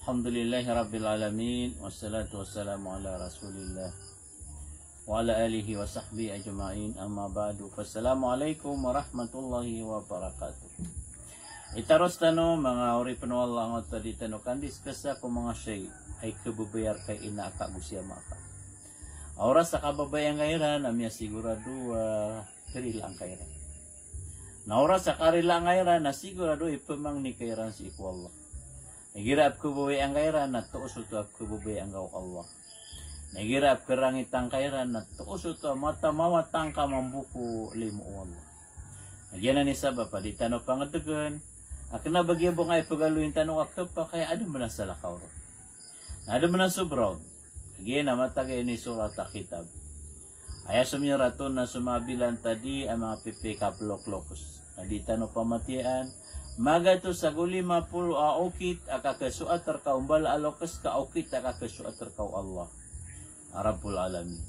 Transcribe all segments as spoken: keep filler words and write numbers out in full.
Alhamdulillahi Rabbil Alamin, wassalatu wassalamu ala Rasulillah, wa ala alihi wa sahbihi ajma'in, amma ba'du. Fassalamu alaikum warahmatullahi wabarakatuh. Itaros tano, manga oripn o Allah, angkoto a di tano kandiskasa ko manga shay a ikhababayar ka i ina aka ago si ama aka. A oras a kababayaan ka iran, na miyasigurado a karilaan ka iran. Na oras a karilaan ka iran, na sigurado a ipmangni ka iran sii ko Allah. Na igira a pkhababayaan ka iran, na toos oto a pkhababayaan ka o Allah. Na igira a pkharangitan ka iran, na toos oto a mata mawatan ka mambo ko limo o Allah. Na giyanan i sabap a di tano pangdgn a kna ba giya bo nga ipagaloyin tano ka khapakay a adn bnar salakaw ron. Na adn bnar sobra on. Giya na matag a inisorat a kitab. Aya somiyorat on na so manga bilantadi a manga pipiya a kaploklokes. Na di tano pamatiyaan, magatos ago lima polo a okit a kakhasoat rka o mbala a lokes ka okit a kakhasoat rka o Allah a Rabbul Alamin.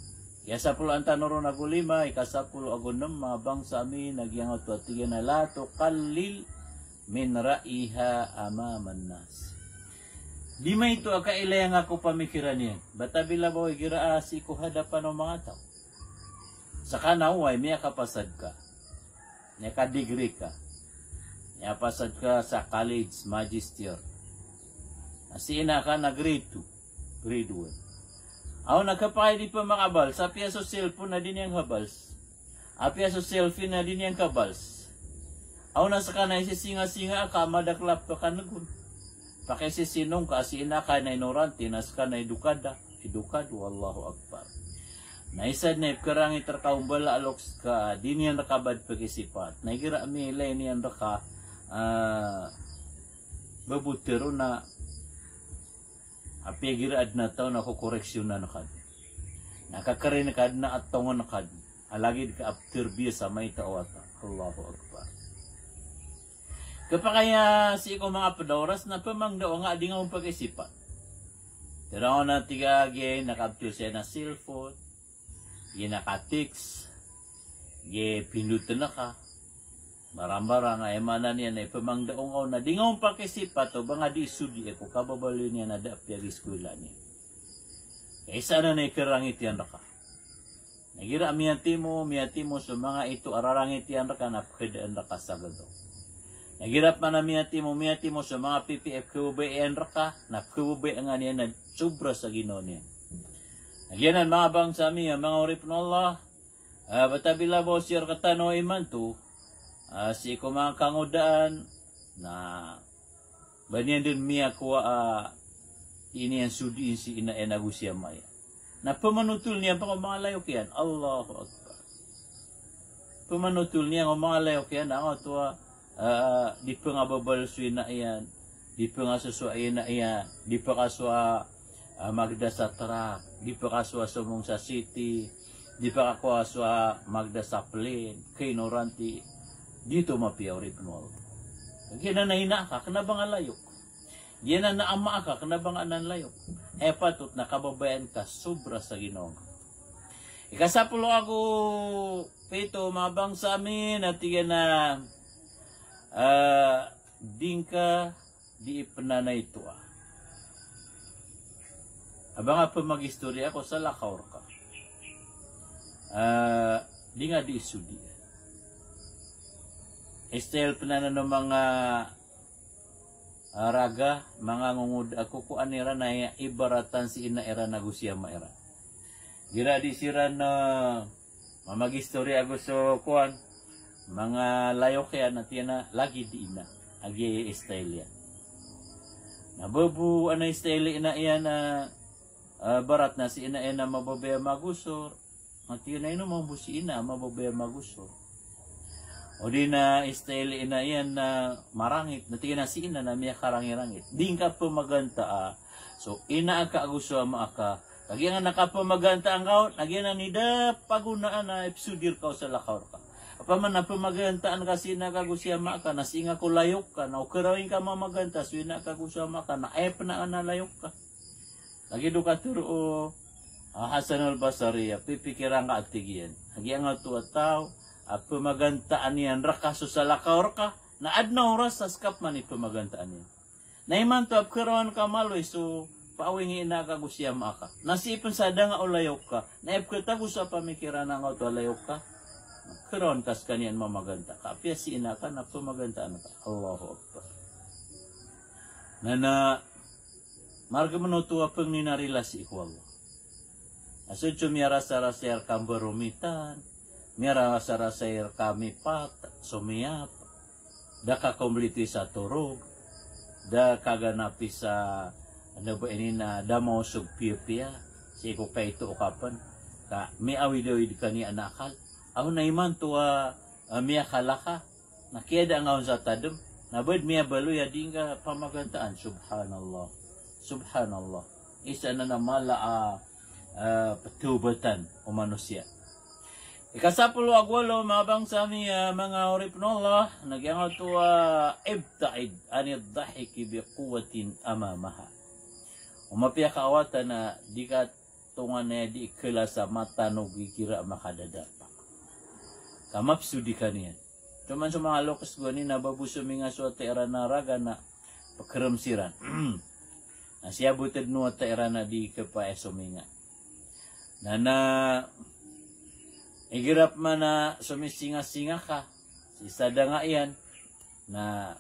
Aya sapolo antano ron ago lima, ika sapolo ago nem, manga bangsa ami, na giyangkoto a tig iyan a la tuqallil min ra'yiha amaman nas. Di maito a kailay angka ko pamikiran iyan. Bata bila ba o igira a sii ko hadapan o manga taw. Ska na oway, miyakapasad ka. Miyaka-degree ka. Miyapasad ka sa college, magister. Na sii na ka na grade two, grade one. Aw na khapakay di pman kabals, apiya so cellphone na di niyan kabals. Apiya so selfie na di niyan kabals. Aw na ska na isisingasinga ka a madakl a pkan'g on. Pakisisinong ka a sii na ka na inoranti na ska na idokada, idokado, Allahu Akbar. Na isa dn a ipkharangit rka o mbala a lokes ka di niyan rka bad pkisipat. Na igira a miilay niyan rka, ah, babotero na apiya igira adn a taw na kokoreksiyonan ka dn. Na kakrin ka dn a atongn ka dn. A lagid ka a ptharbiya sa maito a wata. Allahu Akbar. Khapakay a sii ko manga pd a oras na pmangda o nga a di nga on pakisipat. Tero on a tig a giya na kabtho siya na cellphone. Giya na ka-text. Giya pindotn ka. Mbarambarang a aya maana niyan na ipmangda o nga on a di nga on pakisipat o ba nga di sodi ko kababaloy niyan a da a piyagiskowila niyan. Kay isa anan a ikharangit iyan rka. Na igira a miyatimo, miyatimo so manga ito a rarangit iyan rka na pkhadaan rka sa gagaw. Na igira pman a miyatimo, miyatimo so manga pipiya a pkhababayaan rka, na pkhababayaan ka niyan a sobra sa ginawa niyan. Na giyanan manga bangsa ami, a manga oripn o Allah, ah, bata bila ba o siya rktano imanto, ah, sii ko manga kangodaan, na ba niyan dn miyakowa a iniyan sodiin si ina iyan ago si ama iyan. Na pmanotol niyan pn ko manga layok iyan. Allahu Akbar. Pmanotol niyan ko manga layok iyan, angkoto a, ah, di pngababalos so ina iyan, di pngasosowa ina iyan, di pkasowa, ah, magda sa trak, di pkasowa somong sa siti, di pkasowa magda sa plane, kay inoranti, di oto mapiya, oripn o Allah. Giyanan a ina ka, kna ba nga layok. Giyanan a ama ka, kna ba nga anan layok. Aya patot na kababayaan ka sobra sa ginawa ngka. Ika sapolo ago pito, manga bangsa ami, na tig iyan a, ah, di ngka di ipnanaitoa a ba nga pmagistoriya ko salakaw rka. Ah, di nga di isodi. Style pn anan o manga, ah, raga, manga ngongoda a kokowan iran na ibaratan si ina iran ago si ama iran. Igira di siran, ah, mamagistoriya ago so kowan, manga layok iyan, na tig iyan a lagid i ina a giya i style iyan. Na ba bo anan i style i ina iyan a, ah, barat na si ina iyan a mababaya magosor. Na tig iyan a ino mambo si ina a mababaya magosor. O di na style i ina iyan na marangit, na tig iyan a si ina na miyakarangirangit. Di ngka pmagantaa so ina aka ago so ama aka. Kagiya na kapmagantaan ka on, na giyanan i da pagonaan a ipsodi rka o salakaw rka. Opama na pmagantaan ka si ina aka ago si ama aka, na sii nga ko layok ka, na o karawi ngka mamaganta so ina aka ago so ama aka, na aya pn anan a layok ka. Lagid o katharo o, ah, Hasan Al-Basri a pipikiran ka a tig iyan a giyangkoto a taw a pmagantaan iyan rka so salakaw rka, na adn a oras a ska pman i pmagantaan iyan. Na imanto a pkharawan ka maloy so paawing i ina ka ago si ama ka. Na sii pn sa da nga o layok ka, na aya pkhatago sa pamikiran angkoto a layok ka, pkharawan ka skaniyan mamaganta ka. Apiya si ina ka na pmagantaan ka. Allahu Akbar. Na, na margn oto a pangni na rilasi ko Allah. A so so miyarasarasa i rka mbaromitan, miyarasarasa i rka mipat, somiyap, da ka kompliti sa torog, da ka ganapi sa, ano ba ini na, da maosog piyapiya sii ko kaito o kapn, ka miawidawid kaniyan a akal. Aw na imanto a, a, miyakala ka, na kiyada nga on sa tadm, na bad miyabaloy a di nga pamagantaan. Subhanallah. Subhanallah. Isa na na mala a, a, ptawbatan o manosiya. Ikasapolo ago walo, manga bangsa mi, a, manga oripn o Allah, na giyangkoto a ibta'id anid dahiki bi quwwatin amamaha. O mapiya ka a wata na di ka tonganay a di kala sa matanog igira a makadadarpa. Ka mapsodi kaniyan. Toman so manga loks gowani na ba bo sominga so wata iran a raga na pkhrm siran. Na siyabot dn o wata iran a di khapakay sominga. Na, na igira pman a somisingasinga ka sii sa da nga iyan, na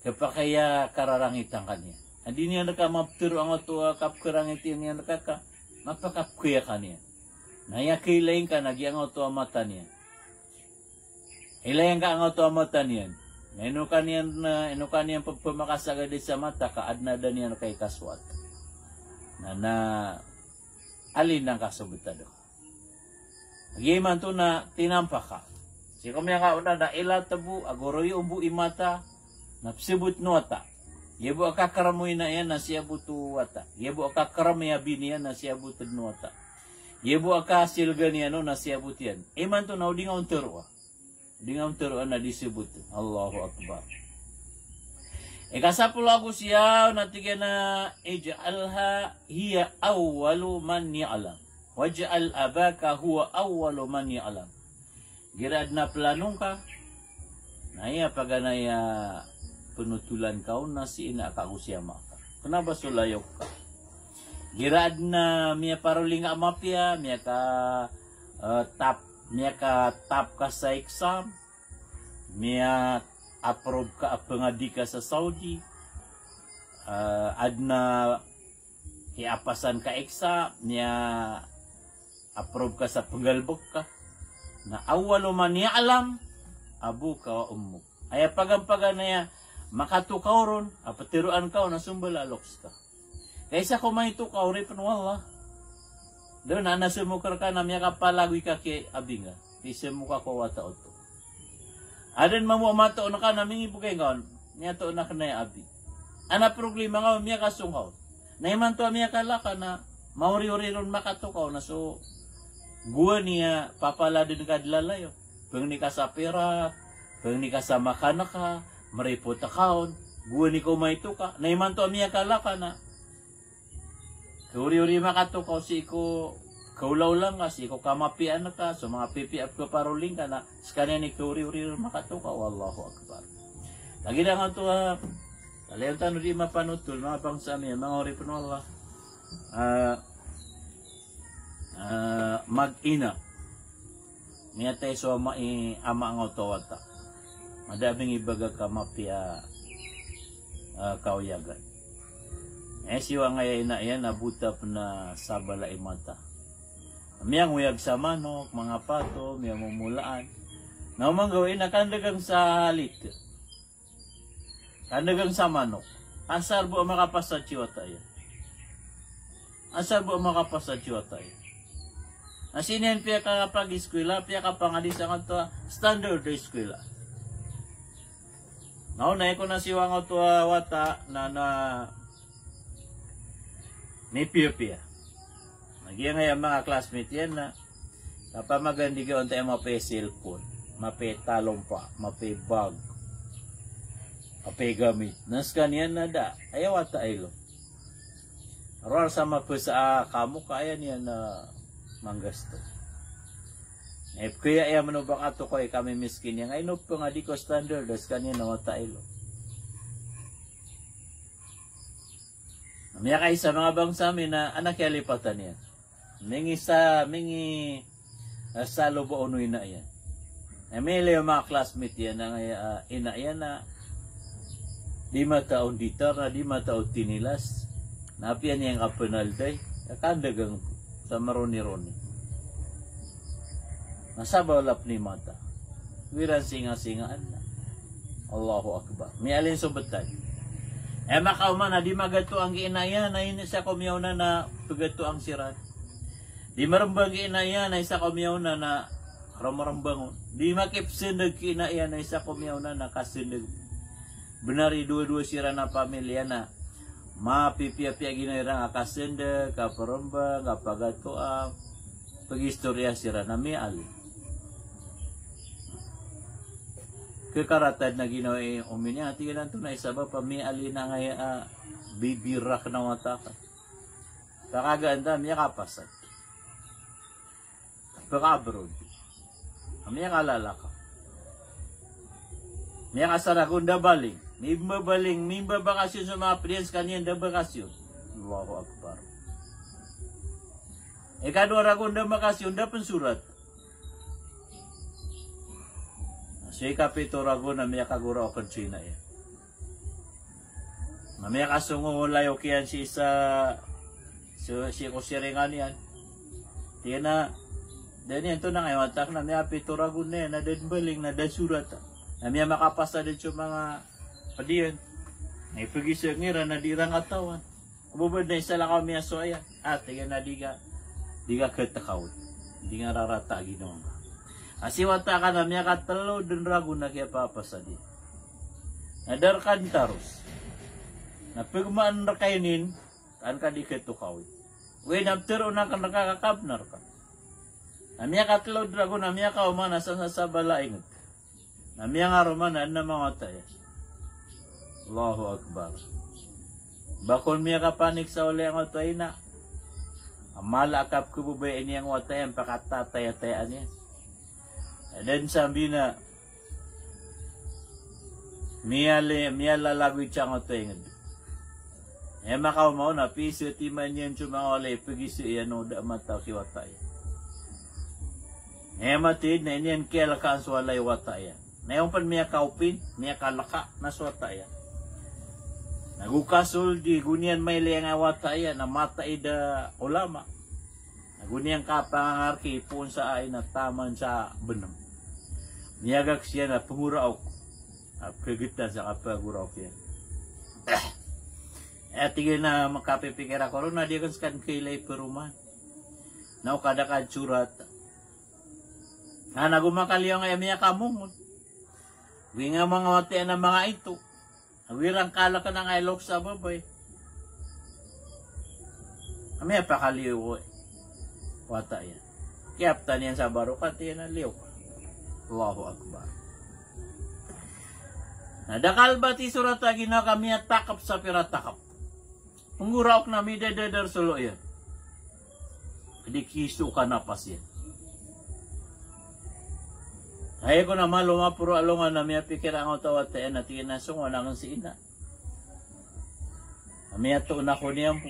khapakay a kararangitan ka niyan. Na di niyan rka maptharo angkoto a kapkharangiti niyan rka ka mapakapkhaya ka niyan. Na aya khailay ngka na giyangkoto a mata niyan. Ilay ngka angkoto a mata niyan. Na ino ka niyan, na ino ka niyan pphmakasagad sa mata ka adn a da niyan rka ikasowat. Na, na alin angka so btad ka. Giya imanto na tinampak ka. Sii ko miyakaona na ilatb bo, ago royon bo i mata, na psbot o wata. Giya bo a kakrm o ina iyan na siyabot o wata. Giya bo a kakrm i abi niyan na siyabot dn o wata. Giya bo a kasilgan iyan on na siyabot iyan. Imanto na o di nga on tharoa. Di nga on tharoa na di sbot. Allahu Akbar. Ikasapolo ago siyaw na tig iyan a, ij'alha hiya awwalu man ya'lam. Waj'al abaka huwa awwalu man ya'lam. Igira adn a plano ngka, na aya paganay a pnotolan ka on na si ina ka ago si ama ka. Kna ba so layok ka. Igira adn a miyaparoli ngka a mapiya, miyaka, eh, top, miyaka-top ka sa exam, miya-approve ka a pangadi ka sa Saudi, eh, adn a kiyapasan ka exam, miya-approve ka sa pnggalbk ka. Na awwalu man ya'lam abuka wa ummuk. Aya paganay a makatokaw ron a ptharoan ka on na so mbala a loks ka. Ka isa ko maito ka, oripn o Allah. Da on a na somok rka na miyakapalagoy ka ki abi ngka. Isomoka ko wata oto. Adn mambo a matoon ka na mingibgay ngka on. Miyatoon akn a abi. Adn a problema ngka on, miyakasong ka on. Na imanto a miyakala ka na maoriori ron makatokaw na so gowani a papaladn ka dn lalayon. Pangni ka sa pirak, pangni ka sa makan ka, mripot ka on, gowani ko maito ka. Na imanto a miyakala ka na kaoriori makatokaw sii ko kaolaola ngka, sii ko kamapiyaan ka, so manga pipiya a pkhaparoli ngka na skaniyan i kaoriori makatokaw. Allahu Akbar. Lagid angkoto a, ah, kalayon tano di mapanotol, manga bangsa mi, manga oripn o Allah. Ah, ah, mag-ina. Miyatay so ama i, ama angkoto a wata. Mada a mingibagak a mapiya, ah, kaoyagan. Eh, siyowa ngka aya ina iyan a bota pn a sabala i mata. Miyangoyag sa manok, manga pato, miyamomolaan. Na o manggawii na kandagang sa lit. Kandagang sa manok. Asar bo a makapasad si wata iyan. Asar bo a makapasad si wata iyan. Na sii niyan piyakapag-iskwila, piyakapangadi sangkoto a standard a iskwila. Na o na iko na siyowa angkoto a wata na, na mipiyapiya. Na giyangkaya manga classmate iyan na kapamagandiga on ta iyan mapiya i cellphone, mapiya i talompa, mapiya i bag, mapiya i gamit. Na skaniyan na da, aya wata a ilo. Rowar sa mapasa a kamo ka aya niyan a manggasto. Na ipkhaya iyan mano ba kato ko i kamimiskin iyan. Ay no pn a di ko standard a skaniyan a wata a ilo. Miyakaisa manga bangsa ami na anak iyan lipatan iyan. Mingi sa, mingi, ah, sa lobo o ina iyan. Na miyailay o manga classmate iyan, na, ah, ina iyan na di matao nditar, na di matao tinilas. Na apiya niyan kapenalday, a kandagang sa maroni-roni. Na sabap lap ni mata. Wiran singa-singaan na. Allahu Akbar. Mialin so betad. E makaoma na di magato ang ina iyan, na ini sa komiyaona na pegato ang siran. Di marembang ki ina iyan, na isa ko miyaona na rem-, marembang on. Di makipsendeg ki ina iyan, na isa ko miyaona na kasendeg. Benar i dowa-dowa siran a pamilya na mapipiya-piya ginawa iran a kasendeg, kaperembang, kapagatoa, pegistoriya siran a miyaali. Kekaratad na ginawa i omi niyan, tig iyan antonaa i sabap a miyaali na ngaya a bibirak na wata ka. Pakagaan ta, miyakapasad. Pakaabroad. Miyakalalaka. Miyakasaragon da baling. Mimbabaling, mimbabakasyon so manga ped iyan, sekaniyan da bakasyon. Allahu Akbar. Ikadowa ragon da makasyon, da pensurat. So ikapito ragon na miyakagora o ken so ina iyan. Na miyakasong o layok iyan sii sa, so, sii ko siringan iyan. Tig iyan a, da niyan tonaa i wata aken, na miyapito ragon na iyan, na da den baling, na da surat. Na miyamakapasad den so manga ped iyan. Na ipegisa iran na di iran katawan. Bo ba den isa lakaw miyasowa iyan. A, tig iyan a di ka, di ka ketekaw. Di nga rarata a ginawa ngka. A si wata ka na miyakatelo den ragon a kiyapapasad iyan. Na da reka den taros. Na pegmaan reka inin, kaan ka di ketokawi. Oway, na peteroon aken reka ka kabnar ka. Na miyakatelo den ragon, na miyakaoma na sa, sa, sabala inged. Na miyangaroma na aden a manga wata iyan. Allahu Akbar. Ba kon miyakapanik sa walay angkoto a ina. A mala a kapekebebaya niyan angkoto a ina, pakatatayatayaan iyan. Aden sambi na miyali, miyalalagwid sa angkoto a inged. E makaoma on na piso timan iyan so manga walay, pegisa iyan o da matao ki wata iyan. E matid na iniyan kiyalakaan so walay wata iyan. Na iyan pen miyakaopin, miyakalaka na so wata iyan. Na go kasold i go niyan mailay angkai wata iyan, na mataid a ulama. Na go niyan kapangangarki i poon sa ai na taman sa benem. Miyagaks iyan a pengoraok. A pegetan sa kapagoraok iyan. E, tig iyan a makapipikir ako ron na di aken seka den kailay peroman. Na o kada ka surat. Na, na go makaliyo angkai a miyakamongon. Oway nga manga wata iyan a manga ito. Oway iran kaleken angkai lok sa babay. A miyapakaliyo ko wata iyan. Kiyaptan iyan sa barokat iyan a liyo ka. Allahu Akbar. Na da kalbat i surat a ginawa ka miyatakep sa pira takep. Penggoraok na midadadar so lo iyan. Di kiso ka napas iyan. Aya kon a malo maporo a longan na miyapikir angkoto a wata iyan a tig iyan a songowan aken si ina. A miyatoon ako niyan bo.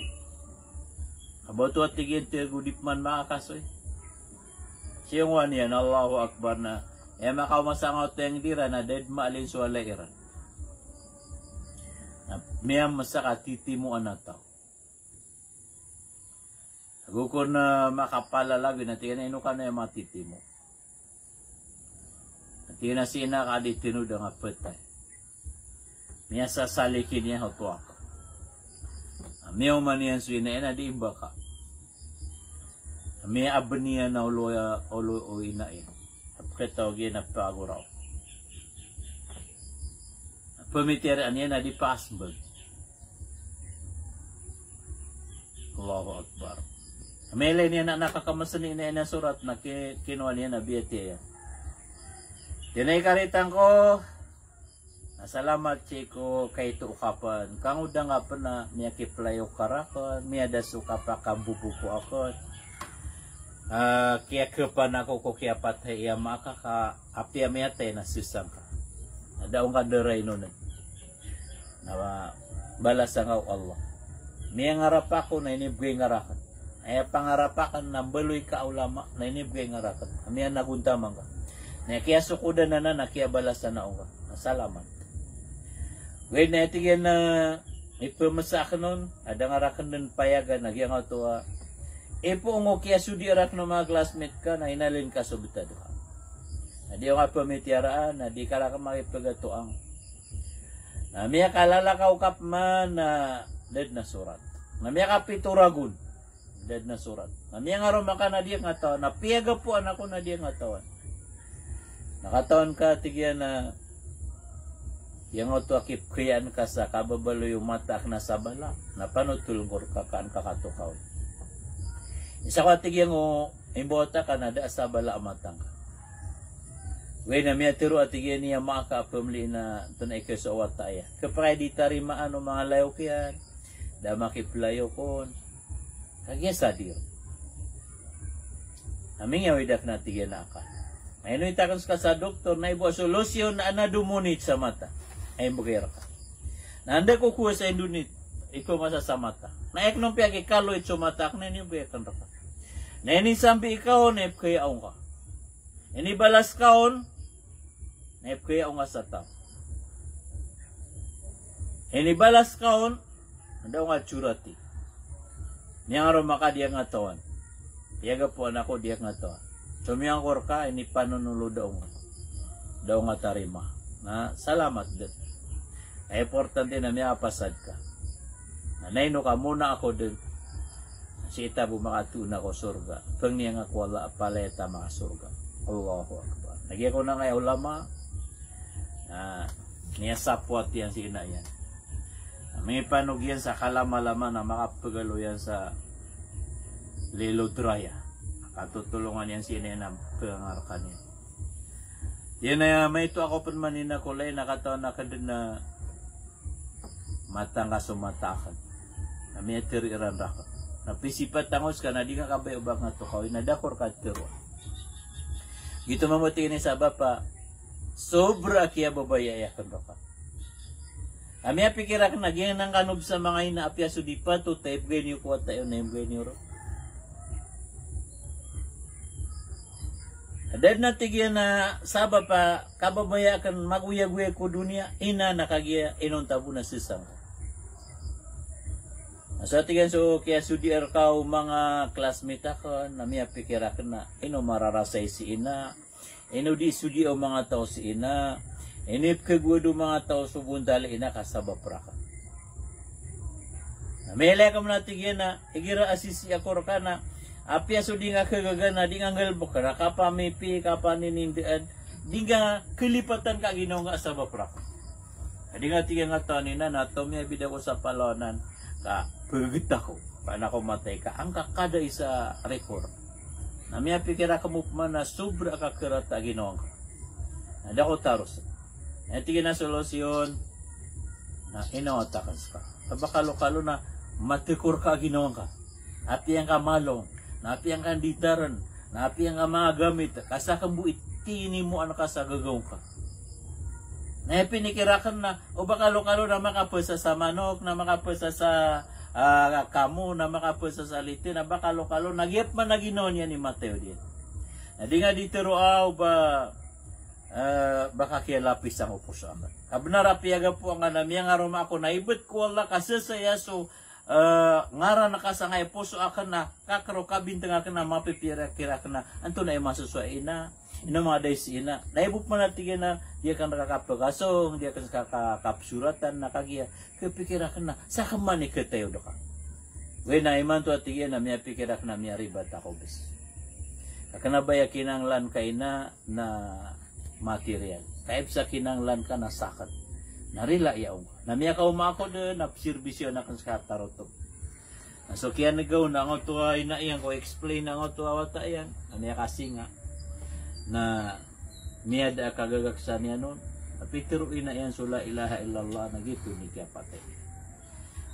Ka ba oto a tig iyan tig o di peman makakasoy. Siyongowan iyan, Allahu Akbar, na e makaoma sa angkoto a inged iran na da den maalin so walay iran. Na miyamesa ka titimoan a taw. Ago kon, eh, makapalalagoy na tig iyan a ino kano aya matitimo. Na tig iyan a si ina ka di tinodang a petay. Miyasasalikin iyan oto ako. A miyaoma niyan so ina iyan a di imbaka. A miyaaben iyan a olo, olo o ina iyan. A pekataw giya na pagoraw. Pemikiran iyan a di paasbag. Allahu Akbar. Mailay niyan a nakakamasen i ina iyan a sorat na ki-, kinowa niyan a biyatiya iyan. Tig iyan a ikaritang ko, na salamat sii ko kaito o kapen. Kangodang a pen a miyakiplay o karaken, miyada so kapakamboboko aken. Ah, kiyakepan ako ko kiyapatay i ama ka, ka apiya miyatay na sesang ka. Na da on ka da rainonen. Na balasan ka o Allah. Miyangarap ako na inibgay nga rakn. Aya pangarap akn na mbaloy ka a ulama na inibgay nga rakn. Miyanagondam angka. Na kiyasokodan anan na kiyabalasan ako ngka. Na salamat. Ogaid na tig iyan a ipmasa akn on, a da nga rakn dn payagan a giyangkoto a ipoon ko kiyasodi rakn o manga classmate ka na inalin ka so btad ka. Na di ako nga pmitiyaraan, na di ka rakn makipagatoang. Na miyakalalakaw ka pman na da dn a sorat. Na miyakapito ragon. Da dn a sorat. Na miyangaroma ka na di ak ngatawan. Na piyagapoan ako na di ak ngatawan. Na katawan ka, tig iyan a, giyangkoto a kipkayaan ka sa kababaloy o mata akn a sabala. Na panotoln ko rka ka an ka katokawi. Isa ko a tig iyan o imbawata ka na da a sabala a mata ngka. Ogaid na miyatharo a tig iyan i ama aka a pmli na antonaa i kaso o wata iyan. Khapakay di tarimaan o manga layok iyan. Da a makiplayok on. Kagiya sadir. Na mingiyawid akn a tig iyan a aka. Na inoit akn ska sa doktor na ibo a solusyon na anadom on i sa mata. Ay mbgay rka. Na anda ko kowa sa indonit, ipmasa sa mata. Na aya akn on piyakikaloit so mata akn na inibgay akn rka. Na inisambi ka on na ipkaya on ka. Inibalas ka on, na ipkaya on ka sa taw. Inibalas ka on, na da on ka tsorati. Miyangaroma ka di ak ngatawan. Piyagapoan ako di ak ngatawan. Somiyong ako rka, inipanolon o da on ka. Da on ka tarima. Na salamat dn. Na importante na miyapasad ka. Na naino ka mona ako dn. Sii ta bo makatoon ako sorga. Pangni angka ko Allah a palaya ta makasorga. Allahu Akbar. Lagid ako na ngka i ulama. Na miyasapowat iyan si ina iyan. Na miyapanog iyan sa kalamalama na makapagalo iyan sa lilod raya. Katotolongan iyan si ina iyan a pangarkan iyan. Iyan a maito ako pn man ina ko lay na katawan akn dn a mata ngka so mata akn. Na miyatharo iran rakn. Na pisipat angka ska na di ngka kabaya o ba ngka tokawi na da ko rka tharoa. Giyoto mambo tig iyan i sabap a sobra a kiyababayai akn rka. Na miyapikir akn a giyangkanan kano bs a manga ina a apiya so di patot a ibgay niyo ko wata iyo na ibgay niyo ron. Da dn a tig iyan a sabap a kababaya akn magoyagoyag ko doniya, ina, na kagiya inonta bo na sesang. Na so tig iyan so kiyasodi rka o manga classmate akn, na miyapikir akn a ino mararasay si ina, ino di sodi o manga taw si ina, ino ipkhagowad o manga taw so bontal i ina ka sabap rakn. Na miyailay ka man a tig iyan a igira a sisii ako rka na apiya so di ngka khagaga na di ngka nggalbk na kapamipi, kapaninindaan, di ngka khalipatan ka ginawa ngka a sabap rakn. Na di ngka tig iyan a ngatawan ina na tomiyabid ako sa palawanan ka pagagta ko. Paana ko matay ka angka kada isa record. Na miyapikir ako mo pman a sobra a kakarata a ginawa ngka. Na da ko tharos. Na tig iyan a solusyon na inawat akn ska. Ka ba kalokalo na matekor ka a ginawa ngka. Apiya ngka malong, na apiya ngka nditarn, na apiya ngka manga gamit, ka sakn bo i tinimoan ka sa gagaw ngka. Na aya pinikir akn na o ba kalokalo na makapasa sa manok, na makapasa sa, ah, kamo, na makapasa sa liti, na ba kalokalo na giya pman a ginawa niyan i mata iyo diyan. Na di ngka di tharoa o ba, eh, ba kakiyalapisan ko poso akn. Ka bnar a piyagapoan ka na miyangaroma ako na ibt ko Allah ka sasaya so, eh, ngaran ka sangkai poso akn na kakero kabintang akn na mapipirakira akn na antonaa i masosowa i ina, ino manga da i si ina. Na ibo pman a tig iyan a di akn rka kapakasong, di akn rka ka-, kapsoratan na kagiya kapikir akn na sakn man i katayo dka. Ogaid na imanto a tig iyan a miyapikir akn na miyaribat ako bs. Ka kna ba aya kinanglan ka ina na material. Ka aya bs a kinanglan ka na sakn. Na rila iya ong. Na miyakaoma ako dn na psirbisyoan akn ska tarotop. Na so kiyanega on angkoto a ina iyan ko explain angkoto a wata iyan. Na miyakasinga. Na miyada a kagagaksa niyan on. Na pitharo o ina iyan so la ilaha illallah na giyoto i kiyapatay.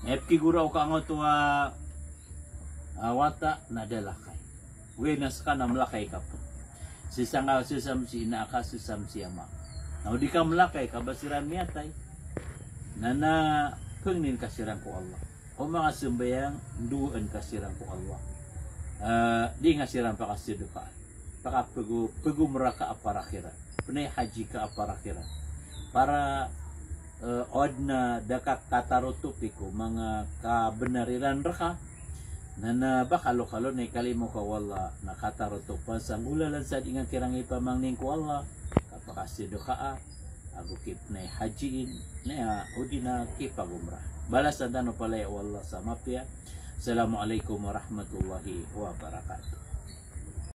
Na ipkigorao ka angkoto a, a wata na da lakay. Ogaid na ska na mlakay ka pn. Sii sangka, sii sam si ina aka, sii sam si ama. Na o di ka mlakay ka ba siran miyatay. Na, na pangnin ka siran ko Allah. O manga sambayang, ndoan ka siran ko Allah. Eh, di nga siran pakasadka. Pakapego, pegomra ka a para kiran. Pnay haji ka a para kiran. Para, eh, o adn a da ka katarotop ko manga kabenar iran rka. Na, na ba kalokalo na ikalimo ka o Allah, na katarotopan sa nggolalan sa di nga kiran ipamangnin ko Allah. Kapakasadka a, ago kipnay hajiin, na odi na kipagomra. Balasan tano palaya o Allah sa mapiya. Assalamualaikum warahmatullahi wabarakatuh.